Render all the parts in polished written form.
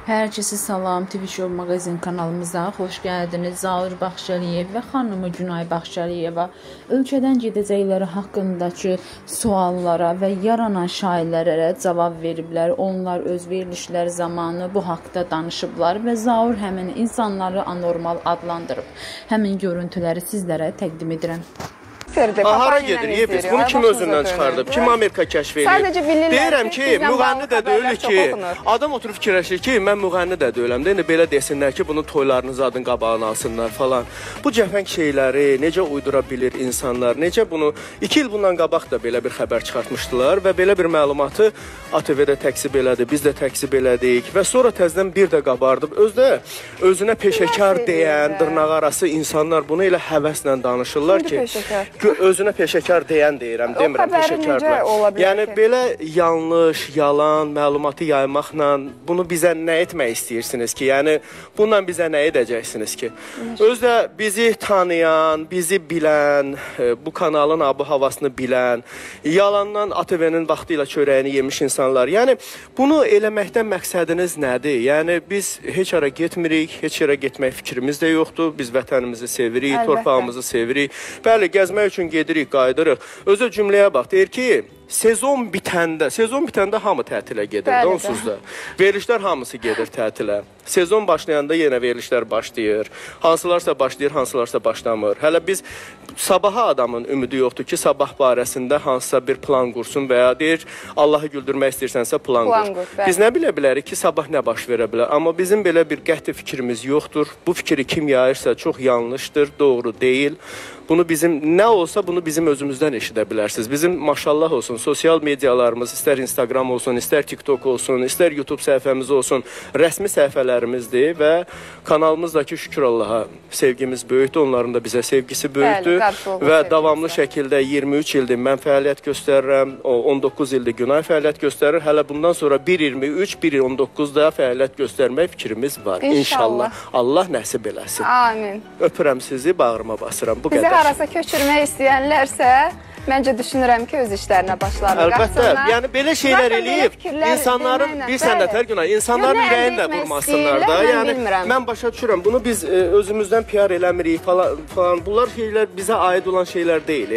Herkese salam, TV Show Magazin kanalımıza hoş geldiniz. Zaur Baxşəliyev və xanımı Günay Baxşəliyeva ölkədən gedəcəkləri haqqındakı suallara və yaranan şaiələrə cavab veriblər. Onlar öz verilişləri zamanı bu haqda danışıblar və Zaur həmin insanları anormal adlandırıb. Həmin görüntüləri sizlərə təqdim edirəm. Hara gedirik biz? Bunu kim özündən çıxardıb? Kim Amerika kəşf edib? Deyirəm ki, müğənni də deyilik ki, adam oturub fikirləşir ki, mən müğənni də deyiləm. İndi belə desinlər ki, bunu toylarınız adın qabağına alsınlar falan. Bu cəfəng şeyləri necə uydura bilir insanlar? Necə bunu? 2 il bundan qabaq da belə bir xəbər çıxartmışdılar və belə bir məlumatı ATV-də təkzib elədi, biz də təkzib elədik və sonra təzədən bir də qabardıb. Özdə özünə peşəkar deyən, dırnaqarası insanlar bunu elə həvəslə danışırlar ki, özünə peşəkar deyən deyirəm, demirəm peşəkarlar. Yəni, belə yanlış, yalan məlumatı yaymaqla bunu bizə nə etmək istəyirsiniz ki? Yəni, bununla bizə nə edəcəksiniz ki? Özdə bizi tanıyan, bizi bilən, bu kanalın abı havasını bilən, yalandan ATV-nin vaxtı ilə çörəyini yemiş insanlar. Yəni, bunu eləməkdən məqsədiniz nədir? Yəni, biz heç hara getmirik, heç yerə getmək fikrimiz də yoxdur. Biz vətənimizi sevirik, torpağımızı sevirik. Bəli, gəzmək üçün gedirik, qayıdırıq. Özü cümləyə bax, deyir ki, sezon bitəndə hamı tətilə gedir, onsuz da. Verilişlər hamısı gedir tətilə. Sezon başlayanda yenə verilişlər başlayır. Hansılarsa başlayır, hansılarsa başlamır. Hələ biz sabaha adamın ümidi yoxdur ki, sabah barəsində hansısa bir plan qursun və ya deyir, Allahı güldürmək istəyirsənsə plan qur. Biz nə bilə bilərik ki, sabah nə baş verə bilər. Amma bizim belə bir qəti fikrimiz yoxdur. Bu fikri kim yayırsa çox yanlışdır, doğru deyil. Bunu bizim, nə olsa bunu bizim özümüzdən eşidə bilərsiniz. Bizim maşallah olsun, sosial medialarımız, istər Instagram olsun, istər TikTok olsun, istər YouTube səhifəmiz olsun, rəsmi səhifələrimizdir və kanalımızdakı şükür Allaha sevgimiz böyükdür, onların da bizə sevgisi böyükdür və davamlı şəkildə 23 ildir mən fəaliyyət göstərirəm, 19 ildir Günay fəaliyyət göstərir, hələ bundan sonra 1.23, 1.19-da fəaliyyət göstərmək fikrimiz var. İnşallah. Allah nəsib eləsin. Amin. Öpürəm sizi, bağrıma basıram. Bu qədər. Harasa köçürmək istəyənlərsə, məncə düşünürəm ki, öz işlərinə başlarlar. Əlbəttə, yəni belə şeylər eləyib, insanların, bir sənət hər günə, insanların ürəyini də vurmasınlar da. Yəni, mən başa düşürəm, bunu biz özümüzdən PR eləmirik falan, bunlar şeylər bizə aid olan şeylər deyil.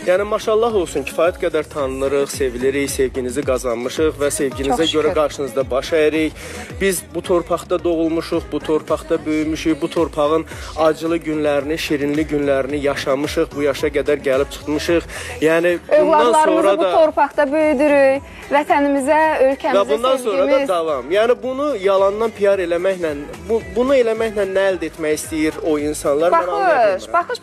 Yəni, maşallah olsun, kifayət qədər tanınırıq, sevilirik, sevginizi qazanmışıq və sevginizə görə qarşınızda baş əyirik. Biz bu torpaqda doğulmuşuq, bu torpaqda böyümüşük, bu torpağın acılı günlərini, şirinli günlərini yaşamışıq, bu yaşa qədər gəlib çıxmışıq. Yəni, bundan sonra da... bu torpaqda böyüdürük, vətənimizə, ölkəmizə və bundan sonra da davam. Yəni, bunu yalandan PR eləməklə, bunu eləməklə nə əldə etmək istəyir o insanlar? Baxış, baxış.